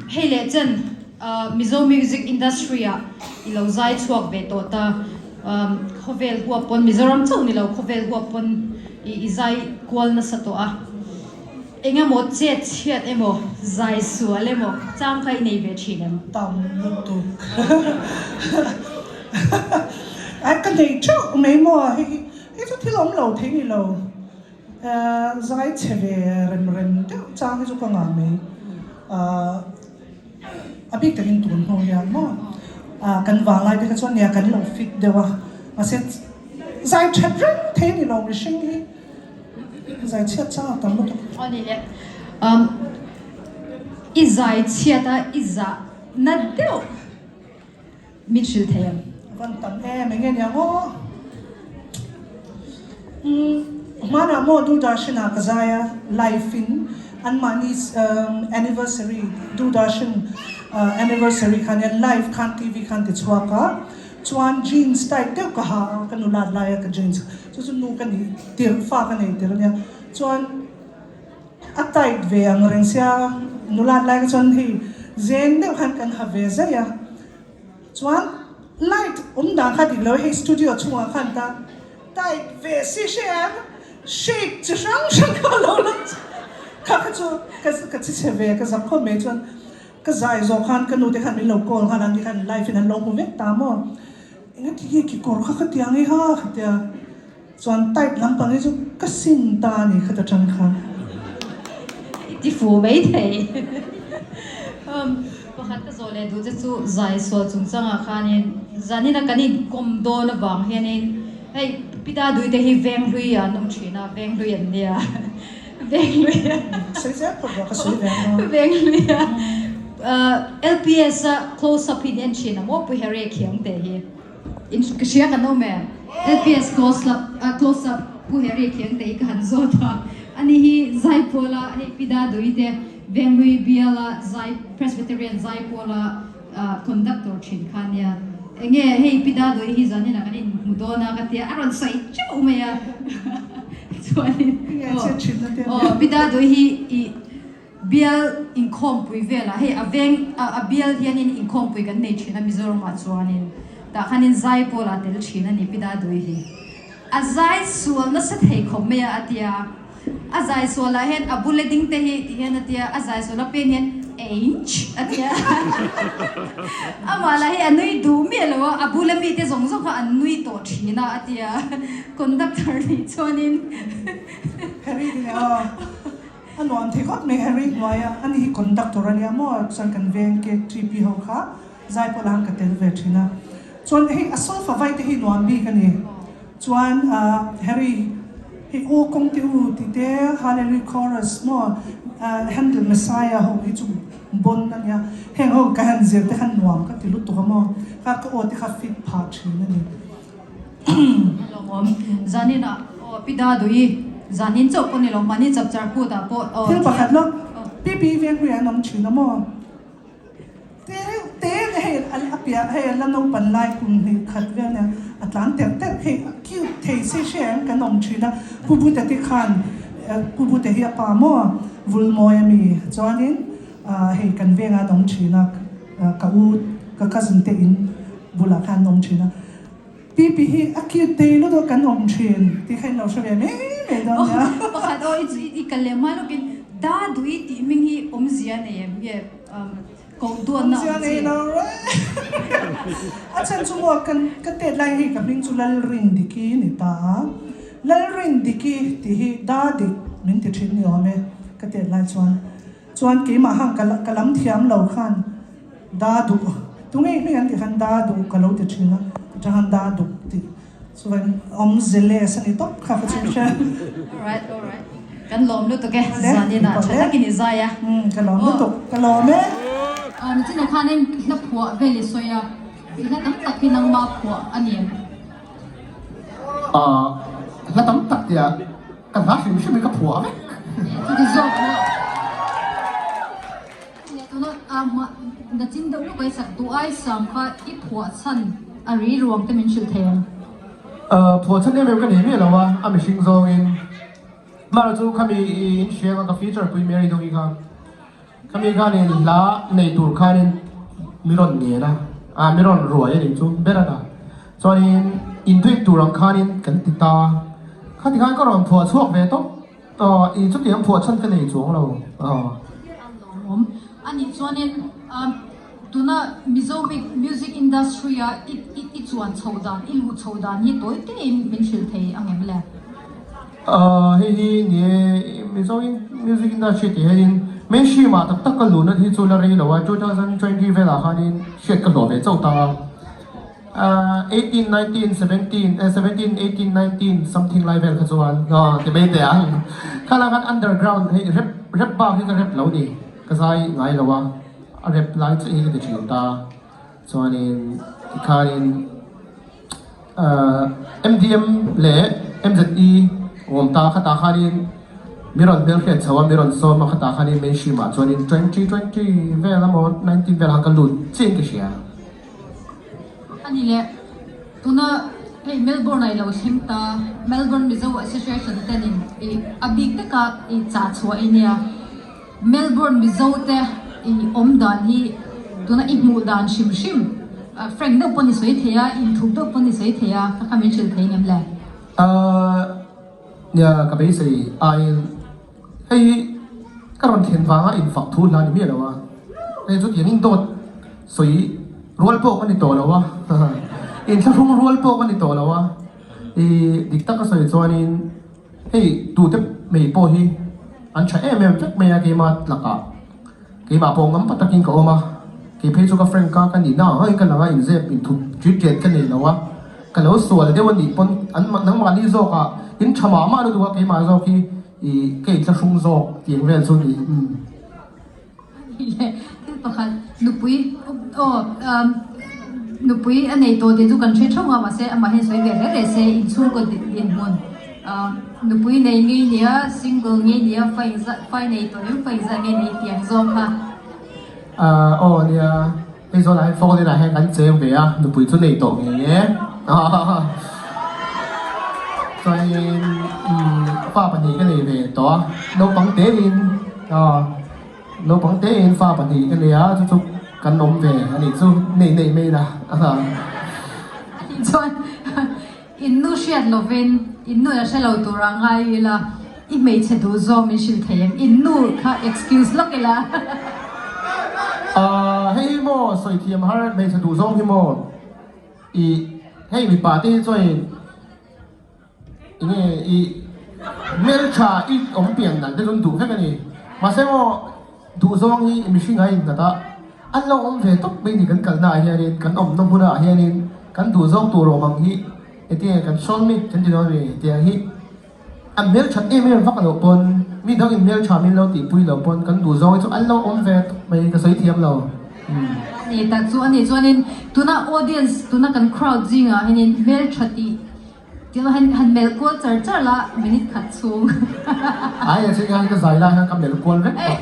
Hei leh chen Mizo music industry ah i lo zai chhuak ve tawh ta. Khawvel huap pawn, Mizoram chauh ni lo, khawvel huap pawn i zai kual nasa tawh a. Engemaw chet chhiat emaw, zai sual emaw chang kha i nei ve thin em? Tam lutuk. Ai ka nei theuh mai maw? Hei hi chu thil awm lo thei ni lo. Zai chhe ve rem rem deuh chang hi chu ka ngah mai. A bik takin tun hnu hian maw kan vanglai te kha chuan nia kan lo fit deuh a, mahse zai that reng thei a ni lo mihring hi. Zai chhiat chang a tam lutuk. Aw ni le. Um, i zai chhiat a, i zah na deuh min hrilh thei em? Van tam em, enge niang aw. Umm, hmanah maw Doordarshan ah ka zai a, live in anmahni anniversary, Doordarshan anniversary khan hian live khan TV khan ti chhuak a, Chuan jeans tight deuh ka ha a, ka nulat laia ka jeans chu chu nu ka nih tirh fa ka nei tirh ania, chuan a tight ve ang reng sia nulat lai kha chuan hei zen deuh khan kan ha ve zaih a, chuan light awm dan kha dik lo hei studio chhungah khan ta tight ve si hre em shape chi hrang hrang kha a lo lang kha kha chu ka chi chhe ve ka zak khawp mai chuan. Ka zai zawh khan ka nute khan min lo call nghal a, ni khan live in an lo hmu vek ta maw? Engati nge kekawr kha ka ti ang i ha ka ti a, chuan tight lampang hi chu ka sim ta a ni khata tang khan. I ti fu mai thei. Umm pakhat ka zawh leh duh che chu zai sual chungchangah khanin zanina kan inkawm dawn avang hianin hei Pita Duite hi Venghlui ah an awm thin a, Venghlui an nia. Vengluia LPS a close up hi ni en thin a maw Pu Harry Khiang te hi in ka hria kan awm em LPS close up close up Pu Harry Khiang te hi ka han zawt a ani hi Zaipawla hei Pi Dadui te Venglui biala Zai Presbyterian Zaipawla conductor thin kha ania enge hei Pi Dadui hi zanin ah kan in hmu dawn a ka tia a rawn sawi teuh mai a chuanin aw Pi Dadui hi i bial inkhawmpui velah hei a veng a bial hianin inkhawmpui kan nei thin a Mizoram ah chuanin tah khanin zai pawl ah tel thin a ni Pi Dadui hi a zai sual nasa thei khawp mai a a tia. A zai sual ah hian a bula ding te hi ti hian a tia, a zai sual a pen hian einch a tia. Amah lah hi a nui duh miah lo a, a bula mi te zawng zawng kha an nui tawh thin a a tia. Conductor nih chuanin. Harry ti leh aw, a nuam thei khawp mai Harry hnuai a, ani hi conductor a nia maw, chuan kan veng KTP ho kha zai pawh lah ka tel ve thin a. Chuan hei a solfa vai te hi nuam bik a ni. Chuan Harry hei aw kawng te u ti te Hallelujah chorus maw Handel Messiah ho hi chu bon a nia heng ho ka han zir te khan nuam ka ti lutuk a maw kha ka aw te kha fit phah thin a ni. A lawmawm zanin ah aw Pi Daduhi zanin chauh pawh ni lo mahni chapchar kut ah pawh aw Thil pakhat lawk Pi Pi Venghlui an awm thin a maw. Te reuh te nge hei a piah hei a la naupan lai kum hnih khat vel nia a tlan terh terh hei a cute thei si hre ang kan awm thin a Pu Bute te khan Pu Bute hi a pa maw Vulmawi a mi chuanin hei kan vengah an awm thin a ka u ka cousin te in bulah khan an awm thin a Pi Pi hi a cute thei lutuk kan awm thin tih kha in lo hre ve mai mai dawn nia. Pakhat aw i kal leh hma lawkin Da Dui tih hming hi awmzia nei em nge koh duatna awmzia nei lo reng. A chhan chu maw kan ka tet lai hei ka hming chu Lalrindiki ni ta a, Lalrindiki tih hi Da Dik min ti thin ni awm e ka tet lai chuan. Chuan keimah han ka lam thiam lo khan Da duh, tunge i hming an tih khan da duh ka lo ti thin a, tichang khan da duk tih chuan awm zeles a ni tawp kha ka chhung hria. Alright, alright. Kan lawm lutuk e, zanin ah tha takin i zai a. Umm, ka lawm lutuk, ka lawm e. Nichinah khanin hla phuah vel i sawi a, i hla tam tak hi nangmah phuah a ni em? Hla tam tak tia ka hla hrim hrim hi ka phuah vek. Chuti zawk maw? Tuna nachin deuh lawk ai sak duh ai sam kha i phuah chhan a ri ruang te min hrilh thei ang. Phuah chhan em em ka nei miah lo a, a mihring zawngin. Hmar chu khami i inhriang a ka feature pui Mary Dongi kha. Khami khanin hla nei tur khanin mi rawn ngen a, ah mi rawn ruai a nih chu ber a ta. Chuanin intuih tur ang khanin kan ti ta. Khati khan ka rawn phuah chhuak ve tawp. Aw i chutiang phuah chhan ka nei chuang lo. Aw. Awm a nih chuanin tuna Mizo music industry a i i chuan chho dan, i luh chho dan hi tawi tein min hrilh thei ang em le? Aw hei hi ni e, Mizo music industry tih hianin mainstream ah tak tak ka luhna hi chu la rei lo a, 2020 velah khanin hriat ka hlawh ve chauh ta a. 18, 19, 17, 17, 18, 19 something lai vel kha chuan ti mai teh ang. Kha la khan underground hei rap rap bak hi ka rap lo ni, ka zai ngai lo a, a rap lai chiah hi ka ti thin ta. Chuanin tikhanin MDM leh MZE awm ta khatah khanin mi rawn hmelhriat chho a, mi rawn sawm a khatah khanin mainstream ah chuanin 2020 vel emaw 19 vel ah khan ka lut chiah in ka hria. A ni le, tuna hei Melbourne ah i lo thleng ta, Melbourne Mizo Association ten in i a bik taka i chah chhuah i nia. Melbourne Mizo te i awm dan hi tuna i hmuh dan hrim hrim, frank deuh pawn i sawi thei a, inthup deuh pawn i sawi thei a, ka kha min hrilh thei ngem le? Ahh nia ka beisei aiin hei hi ka rawn thlen vanga infak thu hla ni miah lo a, hei chutiang in dawt sawi rual pawh ka ni tawh lo a, inthlahrung rual pawh ka ni tawh lo a, ih dik taka sawi chuanin hei tute mai pawh hi an tha em em vek mai a keima lakah keimah pawh ngam pa takin ka awm a, kei phei chu ka frank a ka nihna ang angin ka lang a inzep inthup ṭit ṭet ka nei lo a, ka lo sual deuh a nih pawn an nangmahni zawkah in tha mah mah lutuk a keimah zawk hi ih ka inthlahrung zawk tih ang vel chu a ni. Leh thil pakhat nupui aw nupui a nei tawh tih chu kan hre theuh a mahse amah hian sawi ve reng reng se inchhungkaw dinhmun nupui nei ngei nia single ngei nia fa inzah fa nei tawh em fa inzah ngei nei tih ang zawng kha. Aw nia hei zawnah hian phone inah hian kan cheng ve a nupui chu nei tawh ngei e chuanin fa pahnih ka nei ve tawh a naupang tein aw. Naupang tein fa pahnih ka nei a, chu chu kan awm ve a nih chu, nei nei mai la. A nih chuan in nu hriat lovin in nu a hre lo tur a ngai ila, i hmeichhe duh zawng min hrilh thei em? In nu kha excuse lawk ila. Ahh hei hi maw sawi thiam har hmeichhe duh zawng hi maw i hei mipa te hi chuan Enge i hmeltha i awm pian dan te chu an duh vek a ni. Mahse maw duh zawng hi mihring a innghat a, an lo awm ve tawp mai ni kan kalna ah hianin kan awmna hmunah hianin kan duh zawng tur awm ang hi enge kan soulmate kan ti dawn a ni tiang hi an hmelthat em em vak loh pawn mi dang in hmeltha min lo tihpui loh pawn kan duh zawng hi chu an lo awm ve tawp mai ka sawi thiam lo. A ni tak chu a ni chuanin tuna audience tuna kan crowd zingah hianin hmeltha tih Tilo han han melh kual char char la minute khat chhung. Ai a chhing hian ka zai lai hian ka melh kual vek tawh.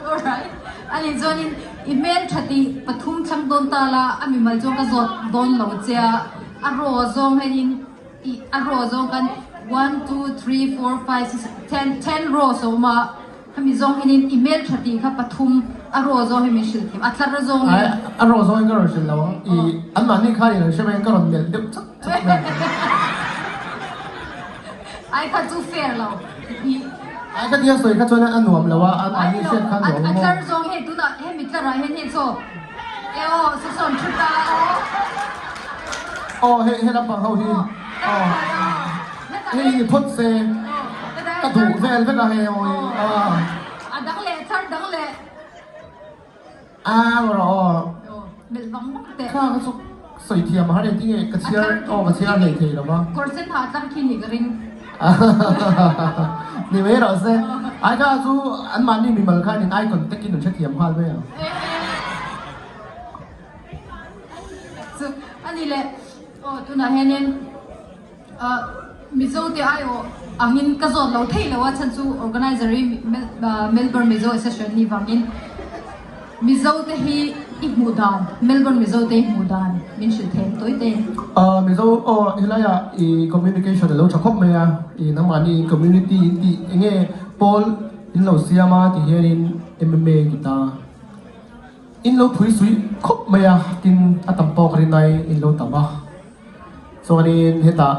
Alright. Ani chuanin i hmel tha tih pathum thlang dawn ta la a mimal chuan ka zawt dawn lo che a, a raw zawng hianin i a raw zawng khan one two three four five six ten ten rows a awm a. Hemi zawng hianin i hmel tha tih kha pathum a raw zawng hi min hrilh thiam, a tlar zawng hi. A raw zawng hi ka rawn hrilh lo ang, i anmahni kha i rawn hre mai ang ka rawn melh deuh chak chak mai ang. Ai kha chu fair lo i. Ai kha tia sawi kha chuan a nuam lo a, anmahni hriat kha a nuam maw. A tlar zawng hi tunah hemi tlarah hian hei chaw e aw saw sawn thu ta aw. Aw hei he lampang ho hi aw. Hei ni phawt se ka duh vel vek a hei awi a. A dang leh thar dang leh. A rawh aw. Melh vang vang teh. Kha ka chu sawi thiam har engtin nge ka chhiar aw ka chhiar hlei thei lo va. Kawr sen ha tlang khi ni ka ring. Ni mai rawh se. Ai kha chu anmahni mimal khan in eye contact in an hrethiam nghal mai ang. Chu ani leh aw tunah hianin. Mizo te aiawh angin ka zawt lo thei lo a chhan chu organizer hi Melbourne Mizo Association ni vangin Mizo te hi i hmuh dan Melbourne Mizo te i hmuh dan min hrilh thei ang tawi te. Mizo aw helaiah i communication a lo tha khawp mai a, i nangmahni community in tih enge pawl. In lo siam a ti hianin MMA ti ta. In lo phui suih khawp mai a, tin a tam pawh ka rin ai in lo tam a. Chuanin hetah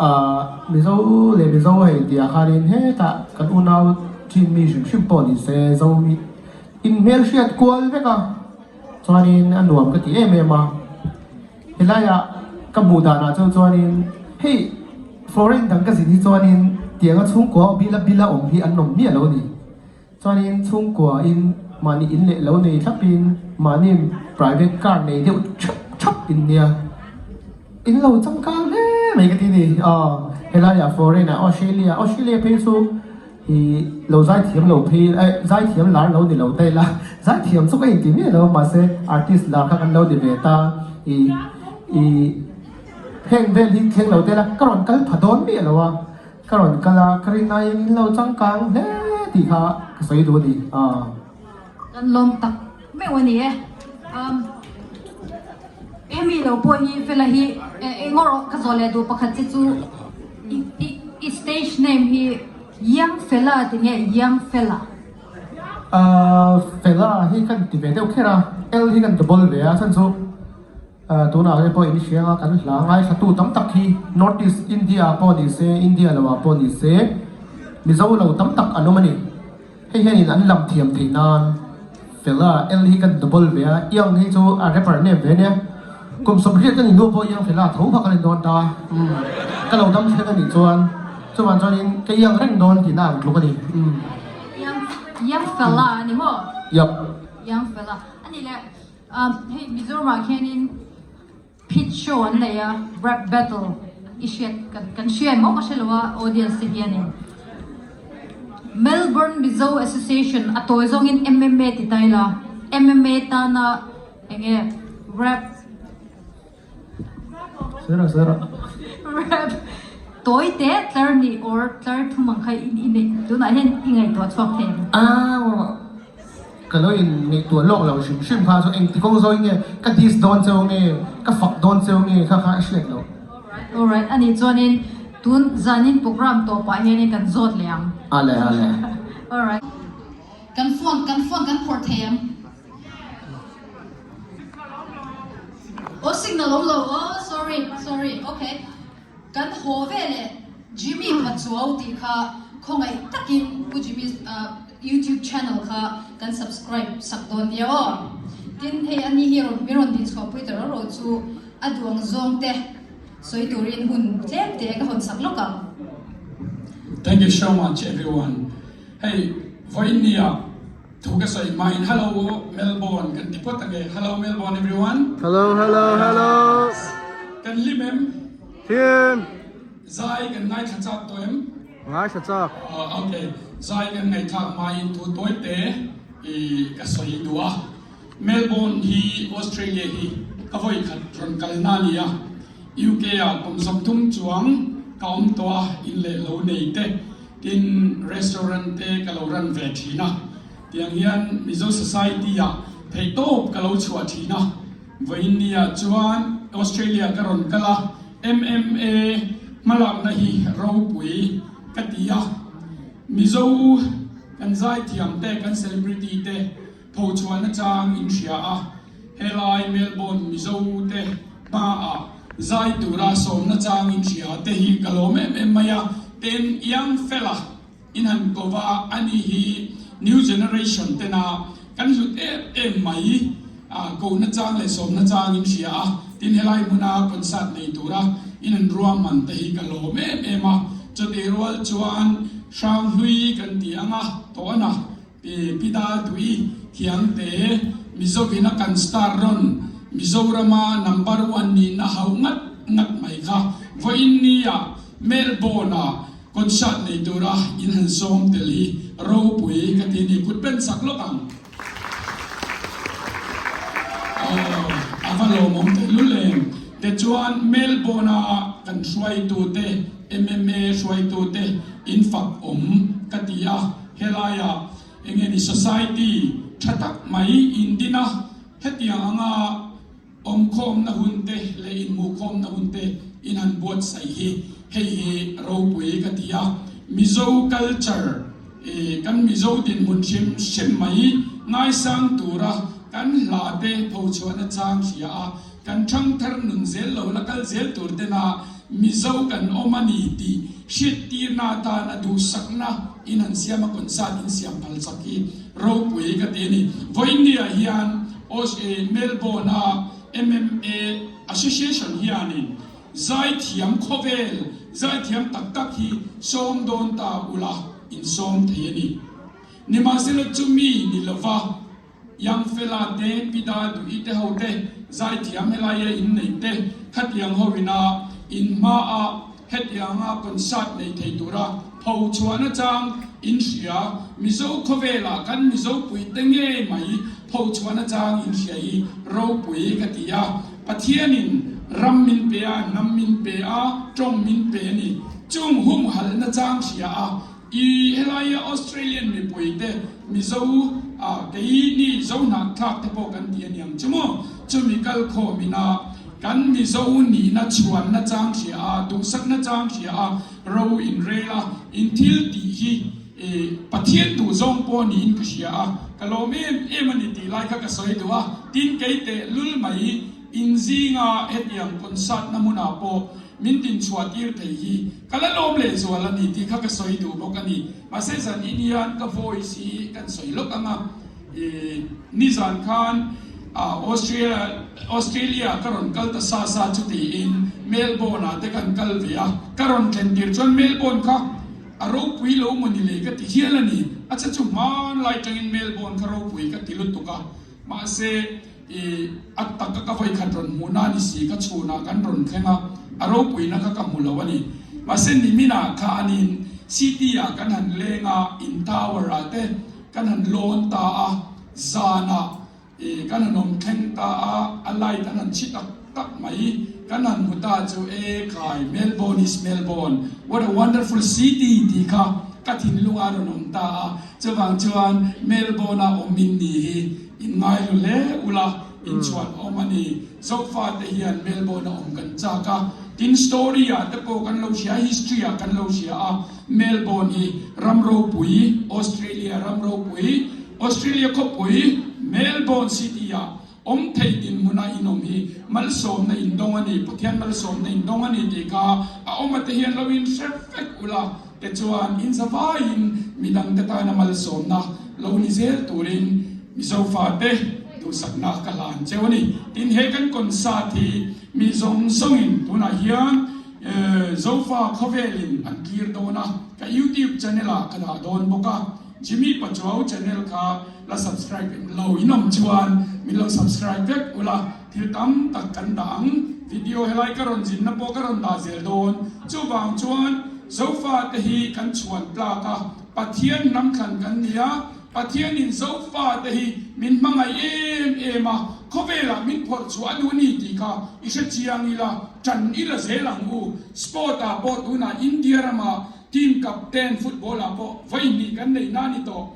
ah Mizo leh Mizo hei tihah khanin hetah kan unau thin mi hrim hrim pawh ni se Zomi in hmelhriat kual vek a, chuanin a nuam ka ti em em a. Helaiah ka hmuh danah chuan chuanin hei foreign dang ka zin hi chuanin tianga chhungkua bila bila awm hi an awm miah lo a ni. Chuanin chhungkua in mahni in leh lo nei thlapin mahni private car nei deuh thap thap in nia in lo changkang hle mai ka ti a ni. Aw helaiah foreign ah Australia Australia phei chu Ih lo zaithiam lo phei eh zaithiam lar lo ni lo ta ila zaithiam chu ka inti miah lo mahse artist lar kha kan lo ni ve ta ih ih heng vel hi thleng lo ta ila ka rawn kal pha dawn miah lo a ka rawn kal a ka rin aiin in lo changkang hle tih kha ka sawi duh a ni aw. Kan lawm tak meuh a ni e. Um hemi lo pawh hi fela hi eng erawh ka zawh leh duh pakhat che chu i i i stage name hi Young Fela ti nge Young Fela? Uh Fela hi kan ti ve deuh kher a, L hi kan double ve a chhan chu tunah te pawh in hria anga kan hla ngaithlatu tam tak hi North East India pawh ni se India lo ah pawh ni se Mizo lo tam tak an awm a ni. Hei hianin an lam thiam theih nan Fela L hi kan double ve a, Young hi chu a rapper name ve ania. Kum 80 ka nih hnu pawh Young Fela tho kha ka rin dawn ta. Umm ka lo dam thleng anih chuan chuvang chuanin ka Young reng dawn tihna ang tluk a ni. Umm. Young Young Fela a ni maw? Yup. Young Fela a ni le. Umm hei Mizoramah khianin Pit show an nei a, rap battle i hriat kan kan hria emaw ka hre lo a audience te hianin Melbourne Mizo Association a tawi zawngin MMA ti ta ila MMA tana enge rap Sera sera rap tawi te tlar nih or tlar thum ang kha i neih tunah hian i ngaihtuah chhuak thei ang. Aw. Ka lo in ngaihtuah lawk lo hrim hrim kha chu engti kawng zawi nge ka diss dawn cheu nge ka fak dawn cheu nge kha kha a hriat loh. Alright, ani chuanin tun zanin program tawh pah hianin kan zawt leh ang. Ale ale. Alright. Kan phone kan phone kan phawrh thei ang. Aw signal awm lo aw sorry sorry okay. Kan haw ve leh Jimmy Pachuau tih kha khawngaih takin Pu Jimmy YouTube channel kha kan subscribe sak dawn nia aw. Tin hei ani hi rawn mi rawn din chhuahpui ta ro ro chu a duang zawng te sawi turin hun tlem te ka hawn sak lawk ang. Thank you so much everyone. Hei vawiin nia thu ka sawi hmain hello Melbourne kan ti phawt ange. Hello Melbourne everyone. Hello hello hello. Kan hlim em? Hlim. Zai kan ngaithla chak tawh em? Ngaithla chak. Ok, zai kan ngaihthlak hmain thu tawi te i ka sawi duh a. Melbourne hi Australia hi ka vawi khat rawn kalna a ni a. UK ah kum 30 chuang ka awm tawh a, in leh lo nei te, tin restaurant te ka lo run ve thin a. Tiang hian Mizo society ah theihtawp ka lo chhuah thin a. Vawiinniah chuan Australia ka rawn kal a, MMA hmalakna hi ropui ka ti a. Mizo kan zaithiam te, kan celebrity te phochhuahna chang in hria a, helai Melbourne Mizo te hmaah zai tura sawmna chang in hria te hi ka lawm em em mai a, ten iang fela. In han ko va, ani hi new generation tena kan hlut em em mai a, kohna chang leh sawmna chang in hria a, tin helai hmuna concert nei tura in han ruahman te hi ka lawm em em a, chutih rual chuan Hranghlui kan ti ang a, tawhna pi pi dal tui thiangte Mizovina kan star rawn Mizorama number one nihna hauh ngat ngat mai kha vawiin nia Melbourne-ah Concert nei tura in han sawm tel hi ropui ka ti ni kut pen sak lawk ang. Aw a va lawmawm teh lul em. Tichuan Melbourne-a kan hruaitute MMA hruaitute in fak awm ka ti a, helaiah enge ni society tha tak mai in din a, hetiang anga Awmkhawmna hun te leh inhmuhkhawmna hun te in han buatsaih hi hei hi ropui ka ti a, Mizo culture. I kan Mizo dinhmun hrim hrim mai ngaisang tura kan hla te phochhuahna chang hria a, kan thangthar nun zel lo la kal zel tur tena Mizo kan awm a ni tih hriattirna atana duhsakna in han siam a concert in siam phal chak hi ropui ka ti a ni. Vawiinniah hian Aus Melbourne a MMA Association hianin Zaithiam khawvel, zaithiam tak tak hi sawm dawn ta ula insawm thei a ni. Nimahsela chumi ni lova Young Fella te, Pi Da Duhi te ho te, zaithiam helaia innei te khatiang ho ina in hmaah hetianga concert nei thei tura pho chhuahna chang in hria. Mizo khawvelah kan Mizo puite ngei mai pho chhuahna chang in hria hi ropui ka ti a. Pathianin ram min pe a, hnam min pe a, tawng min pe a ni. Chung humhalhna chang hria a, i helaia Australian mipuite Mizo a kei ni Zo hnahthlak te pawh kan ti a niang chu maw? Chumi kal khawm ina kan Mizo nihna chhuanna chang hria a, duhsakna chang hria a, ro inrel a, in thil tih hi i Pathian duh zawng pawh niin ka hria a, ka lawm em em a ni tih lai kha ka sawi duh a, tin kei teh lul mai in zinga hetiang concert na hmunah pawh min din chhuah tir thei hi ka la lawm leh zual a ni tih kha ka sawi duh bawk a ni. Mahse zan in hian ka voice hi kan sawi lawk ang a, i nizan khan Australia Australia ka rawn kal ta sa sa chu tiin Melbourne ah te kan kal ve a, ka rawn thlen tir chuan Melbourne kha A ropui lo maw ni le ka ti hial a ni. A che chu hmanlai tangin Melbourne kha ropui ka ti lutuk a, mahse i a taka ka vawikhat rawn hmuh na ni si ka chhunah kan rawn thleng a, a ropuina kha ka hmu lo a ni. Mahse niminah khanin city ah kan han leng a, in tower ah te kan han lawn ta a, zanah I kan han awm thleng ta a, a light an han chhi tak tak mai. Kan han hmu ta chu e khai, Melbourne is Melbourne, what a wonderful city tih kha ka thinlung a rawn awm ta a. Chuvang chuan Melbourne a awm in ni hi in ngaihlu hle ula, in chhuan awm a ni. Zofate hian Melbourne a awm kan chak a, tin story ah te pawh kan lo hria, history ah kan lo hria a, Melbourne hi ram ropui, Australia ram ropui, Australia khawpui Melbourne city ah awm thei dinhmuna inawm hi malsawmna indawng a ni, Pathian malsawmna indawng a ni tih kha a awm ate hian lo in hre vek ula tichuan in zavaiin midangte tana malsawmna lo ni zel turin Mizo fate duhsakna ka hlan cheu a ni. Tin he kan concert hi mi zawng zawngin tunah hian Zofa khawvelin an clear dawn a, ka YouTube channel ah ka dah dawn bawk a. Jimmy Pachuau channel kha la subscribe em lo in awm chuan min lo subscribe vek ula, thil tam tak kan dah ang, video helai ka rawn zinna pawh ka rawn dah zel dawn, chuvang chuan Zofa te hi kan chhuan tlak a, Pathian hnam thlan kan ni a, Pathian in Zofa te hi min hmangaih em em a, khawvelah min phawrh chhuah a duh ni tih kha i hre chiang ila, ṭan ila zel ang u, sport ah pawh tunah India ramah Team captain football ah pawh vawi hnih kan neih na ni tawh.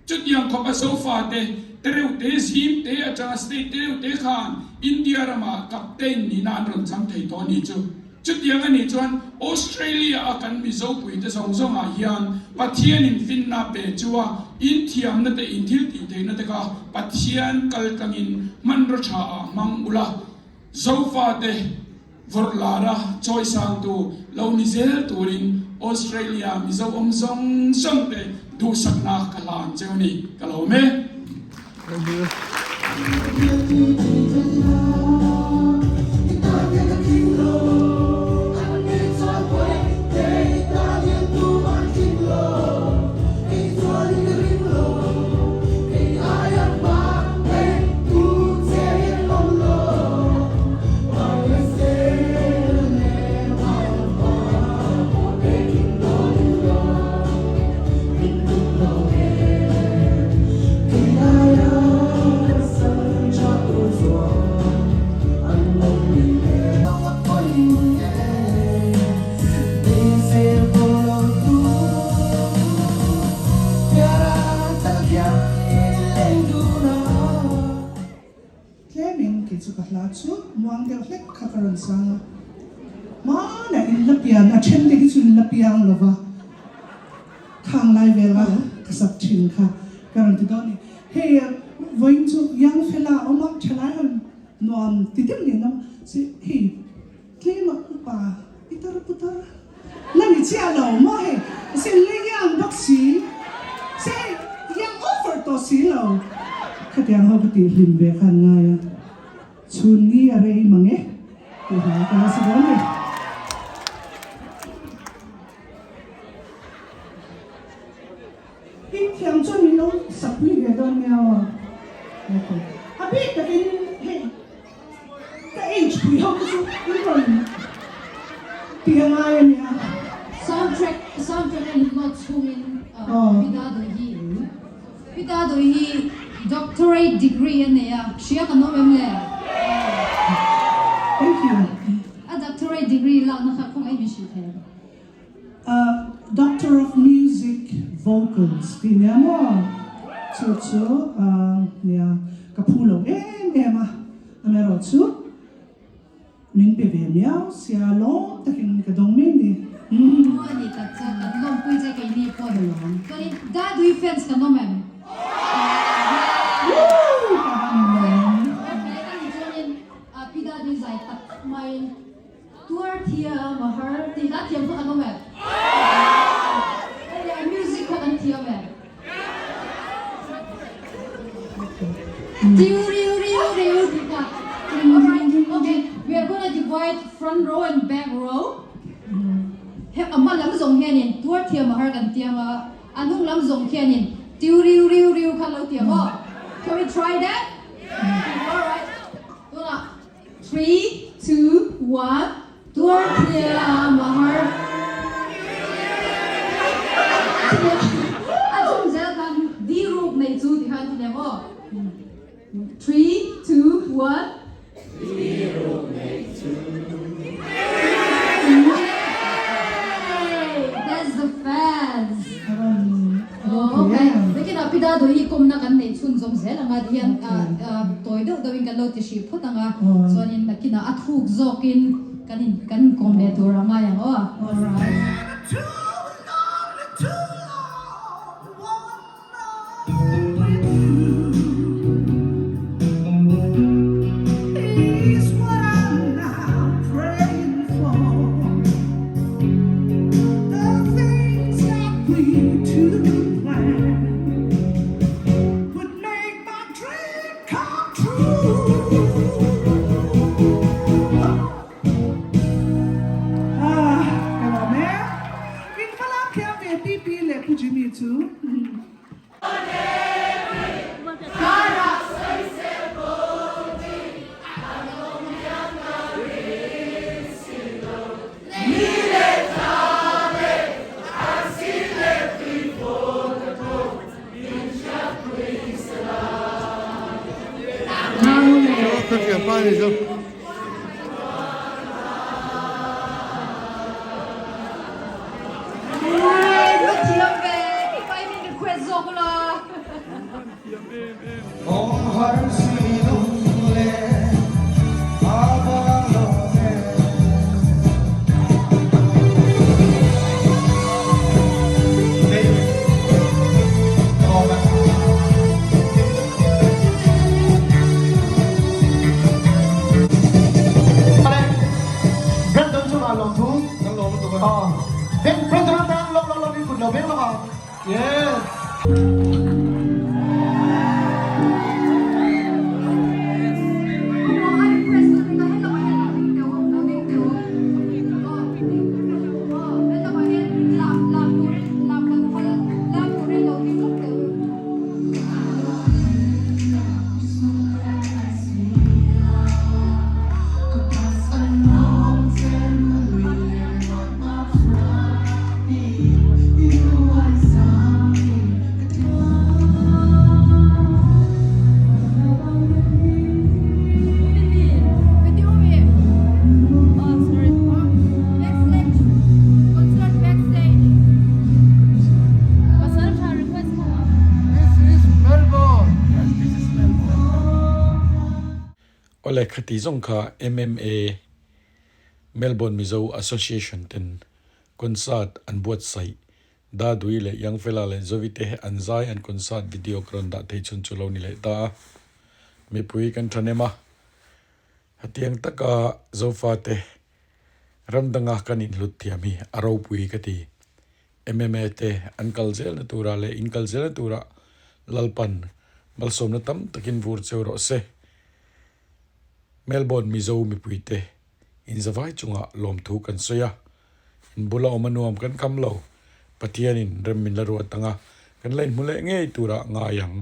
Chutiang khawp a sofa te, tereuh te, zim te atanga state tereuh te khan India ramah captain nihna an rawn chang thei tawh a nih chu. Chutiang a nih chuan Australia a kan Mizo puite zawng zawng ah hian Pathian in finna pe chu a inthiamna te inthil tih theihna te kha Pathian kal tlangin hmanraw tha ah hmang ula Zofa te Vawrh lara chawi sangtu lo ni zel turin Australia Mizo awm zawng zawng te duhsakna ka hlan cheu ni ka lo me. Thank you. Tlemin kei chu ka hla chu muang deuh hlek kha ka rawn sang a, hmanah in la pian a then te hi chu in la piang lo va. Khang lai vela ka sak thin kha ka rawn ti dawn a ni. Hei vawiin chu young fella a awm a, thalai rawn nuam ti deuh nen a awm a, se hei tlema upa pitar putar la ni chiah lo maw hei, se la young bawk si, se hei young over tawh si lo. Khatiang ho ka tih hlim ve khan ngai a, chhun ni a rei mang e tih hla ka la sa dawn a ni. In thiam chuan min lo sakpui ve dawn nia aw. Okay. A bik takin hei ka age pui ho te chu in rawn ti a ngai a nia. Soundtrack soundtrack a inload chhungin Pita Dawi hi Pita Dawi hi Doctorate degree a nei a, hria kan awm em le? Thank you. A doctorate degree lakna kha khawngaih min hrilh thei ang. Doctor of Music Vocals tih nia maw? Chu chu nia ka phu lo em em a, amaherawhchu min pe ve miau sia lawm takin ka dawng mai ni. Maw a ni tak chu kan lawmpui che keini pawh ni lo. Chuanin Dadui fans kan awm em? Woo! Ka han lawm. Okay, a ni chuanin Pi Dadui zai tak tak maiin Tuar thiam a har tih hla thiam kha kan awm em? Hei music kha kan thiam em? Tiu riu riu riu tih kha. Alright, okay, we are gonna divide front row and back row. He a hma lam zawng hianin tuar thiam a har kan tiang a, a hnung lam zawng hianin tiu riu riu riu kha lo tiang aw. Can we try that? Alright, tunah Three, two, one, tuar thiam a har. A chung zel khan di ruk nei chu ti khan ti nem aw. Three, two, one. Di ruk nei chu. Yay! That's the fans. Okay, nakinah Pi Dado hi kawmna kan neih chhunzawm zel anga ti hian tawi deuh deuhin kan lo ti hrih phawt anga chuanin nakinah a thuk zawkin kan in kan inkawm leh tur a ngai ang aw. Alright. Awle khati zawng kha MMA Melbourne Mizo Association ten concert an buatsaih. Dadui leh Youngfella leh Zovi te an zai an concert video ka rawn dah thei chhun chu lo ni leh ta a. Mipui kan thahnem a, hetiang taka Zofate ram danga kan inhlut thiam hi a ropui ka ti. MMA te an kal zelna turah leh in kal zelna turah Lalpan malsawmna tam takin vur cheu rawh se. Melbourne Mizo mipuite inzavai chungah lawmthu kan sawi a, in bula awm a nuam kan kham lo. Pathianin rem min la ruat ang a, kan la inhmu leh ngei turah ngai ang.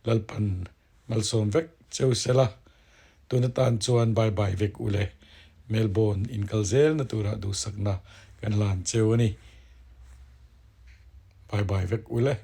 Lalpan malsawm vek cheu sela, tun atan chuan bye bye vek u le. Melbourne inkal zelna turah duhsakna kan hlan cheu a ni. Bye bye vek u le.